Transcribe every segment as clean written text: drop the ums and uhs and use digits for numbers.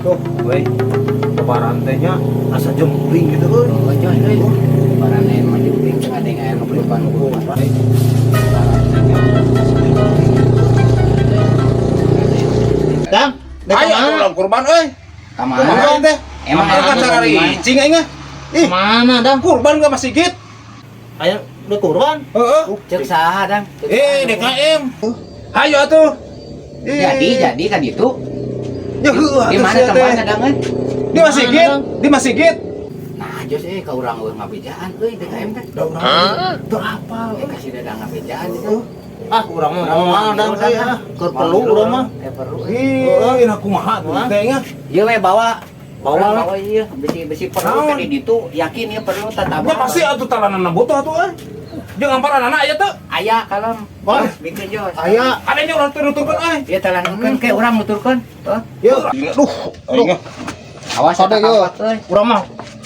Tuh, Woi, lebaran teh nya asa jempling gitu euy. oh jos euy. Lebaran aya mah jempling teu ada aya nu kurban kurban. Dang, dek Ayo mana? atuh ulang kurban euy. Ka mana? Kumaha teh? Emang Emang kan cara cing aing ah. Ih, Mana, Dang? kurban ke masjid? Aya udah kurban. Heeh. Cek saha, Dang? Cek Eh, saha. DKM. Hayo atuh. Jadi kan itu. Ya heueuh Di atuh mana sia teh. tempatnya, Dang euy? Di masjid, di masjid. Nah, jos euy ka urang eueuh ngabejaan euy DKM teh. Da urang teu apal. Eh kasih dadang ngabejaan itu. Ah, urang mah moal Dang euy ah. Keur perlu urang mah. Eh perlu. euy. Ih, nah kumaha tuh teh aing ah. Ieu we bawa. Bawa Urang lah. bawa ieu besi-besi perlu Naon? tadi ditu yakin ieu perlu tatabah. Ya pasti atuh talanana butuh atuh euy. Jeung amparanana aya teu? Aya kalem. Wah. Jos, bikin jos. Aya. Ada nya urang teu nuturkeun euy. Ieu talankeun ke urang nuturkeun. Heuh. Yeuh. Duh, aing ah. Awas Kade eta yeuh. kampat euy. Urang mah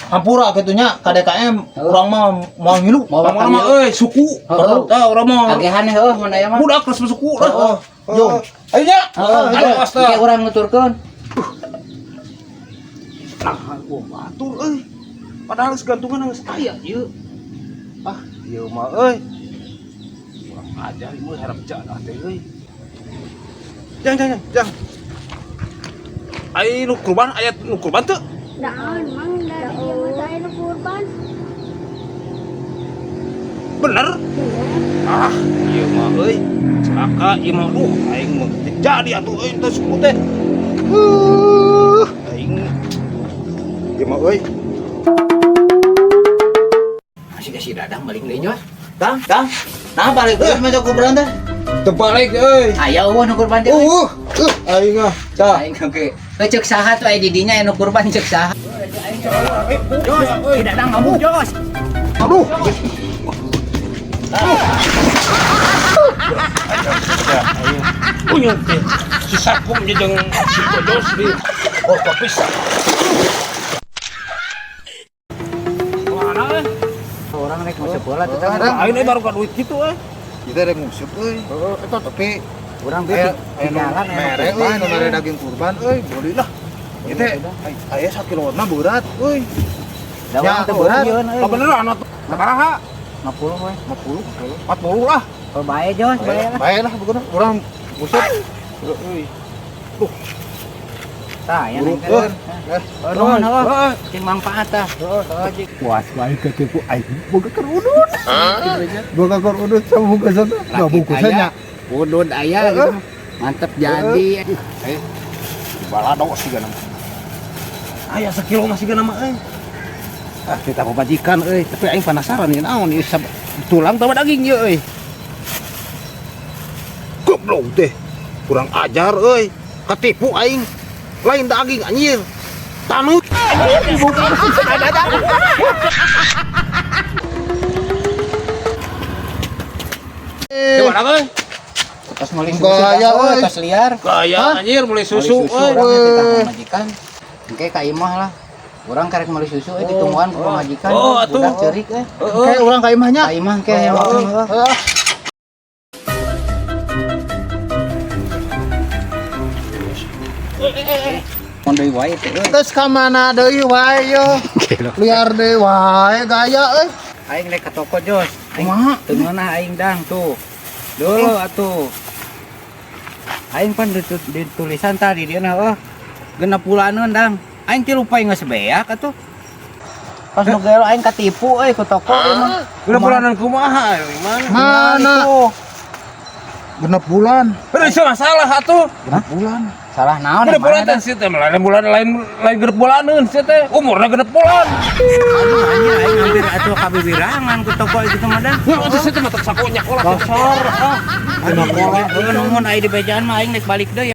hampura kitu nya ka DKM urang mah moal ngilu. Mau Urang mah euy suku. Heeh. Tah urang mah Agehan heuh mun aya mah. budak kelas suku lah. Heeh. Jom. Ayo nya. Heeh. Ayo awas tah. Ke urang nuturkeun. Nah, gua batur euy. Padahal geus gantungan geus aya ieu. Ah, ieu mah euy. Kurang ajar ieu mah harap jadah teh euy. Jang jang jang, jang. Ai nu kurban aya nu kurban teu? Daun mang dari ieu mah teh nu kurban. Bener. Ah, ieu mah euy. Celaka ieu mah duh aing mah teu jadi atuh euy teh suku teh. Aing ieu mah euy. Masih kasih dadang balik deui jos. Dang, Dang. Nah balik deui mah kurban teh. Teu balik euy. Aya eueuh nu kurban teh. euy. Aing ah. Tah. Aing oge. Heuh ceuk saha tuh aya di dinya anu kurban ceuk saha. Jos, tidak dadang ngamuk jos. Aduh. Unyuk teh. Si Sakum jeung si Jojos di oh bisa. Mana euy? Orang rek mau sekolah tuh kan. Aing euy baru ka duit kitu euy. Kita rek ngusuk euy. Heeh, eta Tapi Urang beuh aya aya nu tinggalan aya mere nu euy, kurban. nu mere daging kurban euy, beli lah. Ieu teh aya sakilona berat euy. Da urang Ya, teh berat. beurieun euy. Kabeneran atuh. Sabaraha? 50 we. 50. 40 lah. Oh bae jos, bae lah. Bae lah bukan urang ngusuk. Euy. Tah ya Buruk, neng. eh. Oh nuhun heuh. Heeh. Cing mangfaat tah. Heeh. Puas wae ketipu aing boga keur udud. Boga keur udud sama bungkusan teh. Dua bungkusan nya. Udud aya gitu. Mantep jadi. Eh. Balado sigana mah. Aya sakilo mah sigana mah euy. Ah, kita pamajikan euy, tapi aing penasaran ieu naon ieu tulang tambah daging ieu euy. Goblok teh. Kurang ajar euy. Ketipu aing. Lain daging anjir. Tanut. Gimana euy? Tos meuli susu. Gaya, dah, euy. Tos liar. Gaya anjir meuli susu Meuli euy. urang teh titah pamajikan. Engke ka imah lah. Urang karek meuli susu euy ditungguan ku pamajikan. Oh, atuh. Budak ceurik euy. Kayak urang ka imah nya. Ka imah engke hayang heuh. Heeh. Mun deui wae teh euy. Terus ka mana deui wae yo. Liar deui wae gaya euy. Aing rek ka toko jos. Aing Kumaha? teu ngeunah aing dang tuh. Dulu atuh. Aing pan di tulisan tadi dia nah oh. Genep bulaneun dang. Aing tilu poe geus beak atuh. Pas nu gelo aing katipu euy ku toko ieu mah. Genep bulanan kumaha euy mana? Mana? Genep bulan. Bener ieu masalah atuh. Genep bulan. Salah naon Genep emang bulan ada? teh sih teh lain bulan lain lain genep bulaneun sih teh. Umurna genep bulan. Aduh anjir aing hampir atuh kabibirangan ku toko itu mah dang. Ya atuh sih teh mata sakonya kolak. Bosor ah. Heuh nuhun aya di bejaan mah aing rek balik deui.